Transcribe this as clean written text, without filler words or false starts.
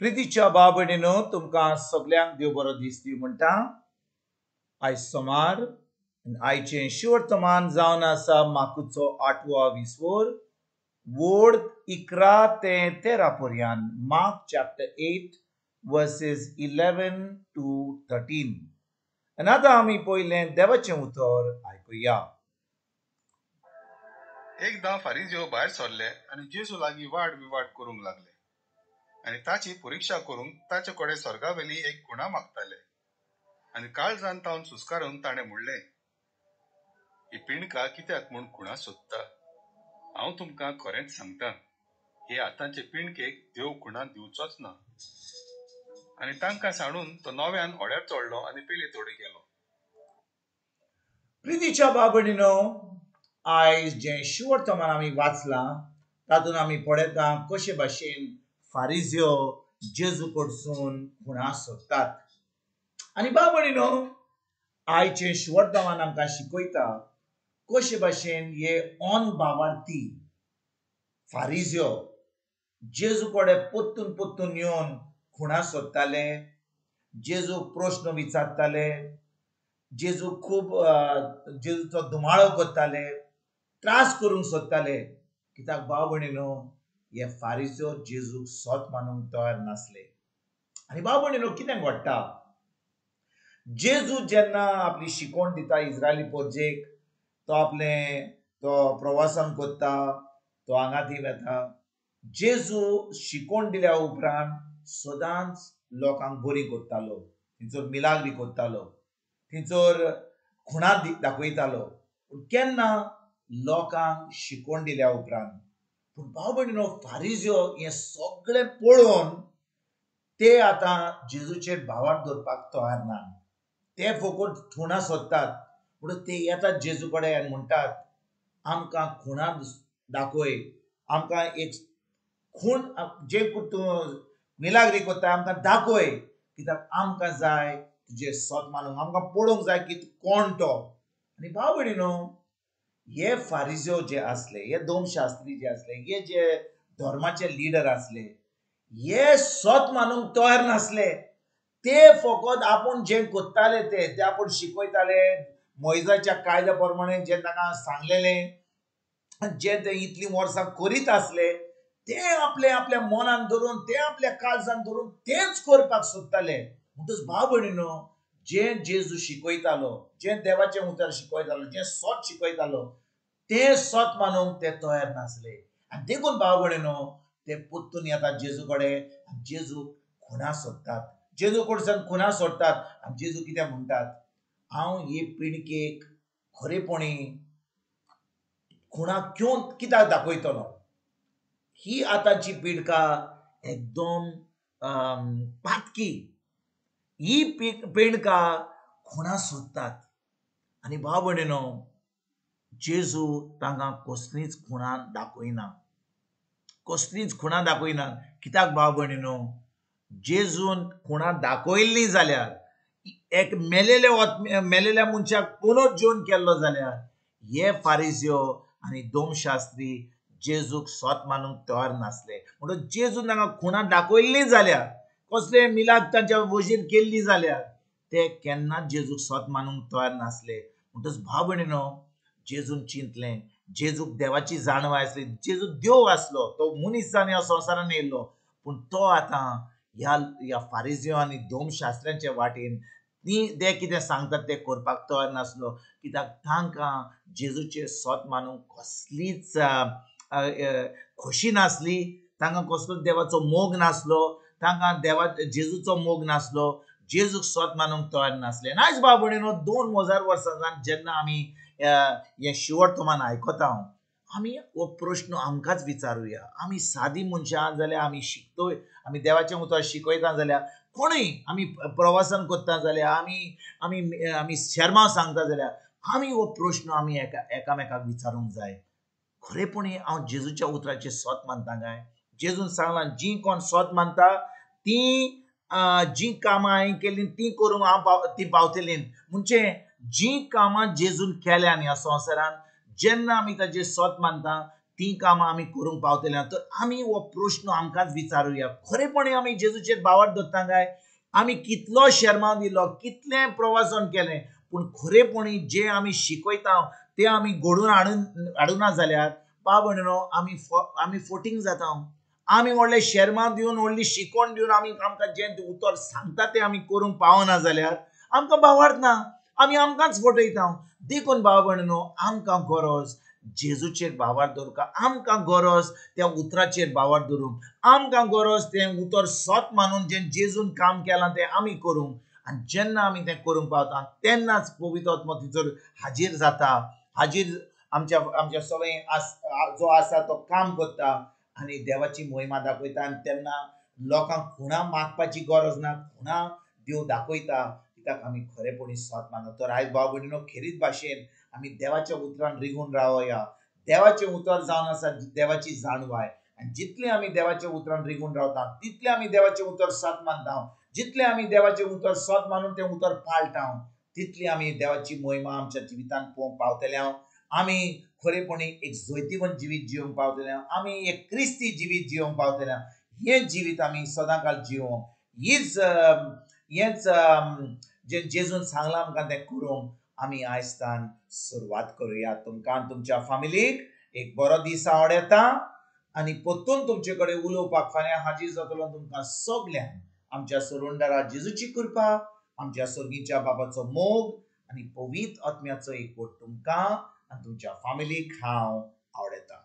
प्रितीच्या भाव भयणीनो, तुमकां सगल्यांक देव बरो दीस दी म्हणटा. आयज सोमार, आयचें शिवर्तमान जावन आसा माकुचो 8वो विसवोर, वोड 11 ते 13 पर्यंत. Mark chapter 8 verses 11 to 13. आनी आतां आमी पयलें देवाचें उतर आयकुया. एकदां फारिज्यो भायर सरले आनी जेजू लागीं वाद विवाद करूंक लागले आनी ताची परिक्षा करूंक ताचे कडेन स्वर्गावेली एक खुणा मागताले. आनी काळजान तावन सुस्कारून ताणें म्हणलें, ही पिंडका कित्याक म्हूण खुणा सोदता? हांव तुमकां खरेंच सांगता, हे आतांचे पिंडकेक देव खुणा दिवचोच ना. आनी तांकां सांडून तो नव्यान होड्यार चडलो आनी पेले तोडी गेलो. प्रितीच्या भाव भयणीनो, आयज जें शिवर्तमान आमी वाचलां तातूंत आमी पळयता कशे भाशेन फारिज्यो जेजू कडसून खुणा सोदतात. आनी भाव भयणीनो, आयचें शिवर्तमान आमकां शिकयता कशे भाशेन हे अनभावार्थी फारिज्यो जेजू कडेन परतून परतून येवन खुणा सोदताले, जेजूक प्रश्न विचारताले, जेजू खूब जेजूचो धुमाळो करताले, त्रास करूंक सोदताले. कित्याक भाव भयणीनो, हे फारिज्यो जेजूक सोत मानूंक तयार नासले. आनी भाव भयणीनो, कितें घडटा, जेजू जेन्ना आपली शिकवण दिता इस्रायली पोरजेक, तो आपलें तो प्रवासन करता, तो हांगा थंय वता. जेजू शिकवण दिल्या उपरांत सदांच लोकांक बरी करतालो, थंयसर मिलाग्री करतालो, थंयसर खुणा दाखयतालो. पूण केन्ना लोकांक शिकवण दिल्या उपरांत. पूण भाव भयणीनो, फारिज्यो हें सगळें पळोवन ते आतां जेजूचेर भावार्थ दवरपाक तयार ना. ते फकत खुणा सोदतात. म्हणून ते येतात जेजू कडेन आनी म्हणटात, आमकां खुणा दाखय, आमकां एक खूण जे तूं मिलाग्री करता आमकां दाखय, कित्याक आमकां जाय तुजें सोत मानूंक, आमकां पळोवंक जाय की कोण तो. आनी भाव भयणीनो, हे फारिज्यो जे आसले, हे दोमशास्त्री जे आसले, हे जे धर्माचे लिडर आसले, हे सोत मानूंक तयार नासले. ते फकत आपूण जें करताले ते आपूण शिकयताले, मोयजाच्या कायद्या प्रमाणे जें तांकां सांगलेलें, जें ते इतलीं वर्सां करीत आसले, ते आपले आपल्या मनान धरून, ते आपल्या काळजान धरून तेच करपाक सोदताले. म्हणटच भाव भयणीनो, जें जेजू शिकयतालो, जें देवाचें उतर शिकयतालो, जें सोत शिकयतालो, तें सोत मानूंक ते तयार नासले. आनी देखून भाव भयणीनो, ते परतून येतात जेजू कडेन आनी जेजू खुणा सोदतात, जेजू कडच्यान खुणा सोडटात. आनी जेजू कितें म्हणटात, हांव हे पिणकेक खरेपणी खुणा कित्याक दाखयतलो? ही आतांची पिडका एकदम पातकी, ही पेंडका खुणा सोदतात. आनी भाव भयणीनो, जेजू तांकां कसलीच खुणा दाखयना, कसलीच खुणा दाखयना. कित्याक भाव भयणीनो, जेजून खुणा दाखयल्ली जाल्यार, एक मेलेल्या मनशाक पुनर्जीवन केल्लो जाल्यार, हे फारिज्यो आनी दोमशास्त्री जेजूक सोत मानूंक तयार नासले. म्हणून जेजून तांकां खुणा दाखयल्ली जाल्यार, कसले मिलाग तांच्या वजीर केल्ली जाल्यार, ते केन्नाच जेजूक सोत मानूंक तयार नासले. म्हणटच भाव भयणीनो, जेजून चिंतलें, जेजूक देवाची जाणवाय आसली, जेजू देव आसलो, तो मनीस जावन ह्या संवसारान येयल्लो, पूण तो आतां ह्या फारिज्यो आनी दोमशास्त्र्यांच्या वाटेन ते कितें सांगतात तें करपाक तयार नासलो. कित्याक तांकां जेजूचेर सोत मानूंक कसलीच खोशी नासली, तांकां कसलोच देवाचो मोग नासलो, तांकां देवा जेजूचो मोग नासलो, जेजूक सोत मानूंक तयार नासले. आयज भाव भयणीनो, 2000 वर्सां जावन जेन्ना आमी हें शिवर्तमान आयकता, आमी हो प्रश्न आमकांच विचारुया. आमी सादी मनशां जाल्यार, आमी शिकतोय, आमी देवाचें उतर शिकयता जाल्यार, कोणूय आमी प्रवासन करता जाल्यार, आमी आमी आमी शेर्मांव सांगता जाल्यार, आमी हो प्रश्न आमी एकामेकाक विचारूंक जाय. खरेपणी हांव जेजूच्या उतराचें सोत मानता काय? जेजून सांगलां, जीं कोण सोत मानता तीं जीं कामां हांवें केलीं तीं करूंक हांव तीं पावतलीं. म्हणजे जीं कामां जेजून केल्यां ह्या संवसारान, जेन्ना आमी ताजेर सोत मानता, तीं कामां आमी करूंक पावतले. तर आमी हो प्रश्न आमकांच विचारुया, खरेपणी आमी जेजूचेर भावार्थ दवरता काय? आमी कितलो शेर्मांव दिलो, कितलें प्रवासन केलें, पूण खरेपणी जे आमी शिकयता ते आमी घडोवन हाडूना जाल्यार बाब भयणीनो आमी फोटींग जाता. आमी व्हडलें शेर्मांव दिवन, व्हडली शिकवण दिवन आमी आमकां जें उतर सांगता तें आमी करूंक पावना जाल्यार आमकां भावार्थ ना, आमी आमकांच फटयता. देखून भाव भयणीनो आमकां गरज जेजूचेर भावार्थ दवरुंक, आमकां गरज त्या उतराचेर भावार्थ दवरूंक, आमकां गरज तें उतर सत मानून जें जेजून काम केलां तें आमी करूंक. आनी जेन्ना आमी तें करूंक पावता तेन्नाच पवित्र आत्मो थंयसर हाजीर जाता, हाजीर आमच्या आमच्या सगळें जो आसा तो काम करता आनी देवाची मोहिमा दाखयता. आनी तेन्ना लोकांक खुणा मागपाची गरज ना, खुणा देव दाखयता कित्याक आमी खरेपणी सत मानता. तर आयज भाव भयणीनो खेरीत भाशेन आमी देवाच्या उतरान रिगून रावया. देवाचें उतर जावन आसा देवाची जाणवाय, आनी जितलें आमी देवाच्या उतरान रिगून रावता तितलें आमी देवाचें उतर सत मानता. जितलें आमी देवाचें उतर सत मानून तें उतर पाळटा तितली आमी देवाची मोहिमा आमच्या जिवितान पळोवंक पावतले. आमी खरेपणी एक जैतिवंत जिवीत जिवंक पावतले, आमी एक क्रिस्ती जिवीत जिवंक पावतले. हें जिवीत आमी सदांकाल जिवंक हीच हेंच जें जेजून सांगलां आमकां तें करूंक आमी आयजतान सुरवात करुया. तुमकां तुमच्या फामिलीक एक बरो दीस आवडटा आनी परतून तुमचे कडेन उलोवपाक फाल्यां हाजीर जातलो. तुमकां सगल्यांक आमच्या सोडूनदारा जेजूची कृपा, आमच्या सर्गीच्या बाबाचो मोग आनी पवित्र आत्म्याचो एकवट तुमकां आनी तुमच्या फामिलीक हांव आवडटा.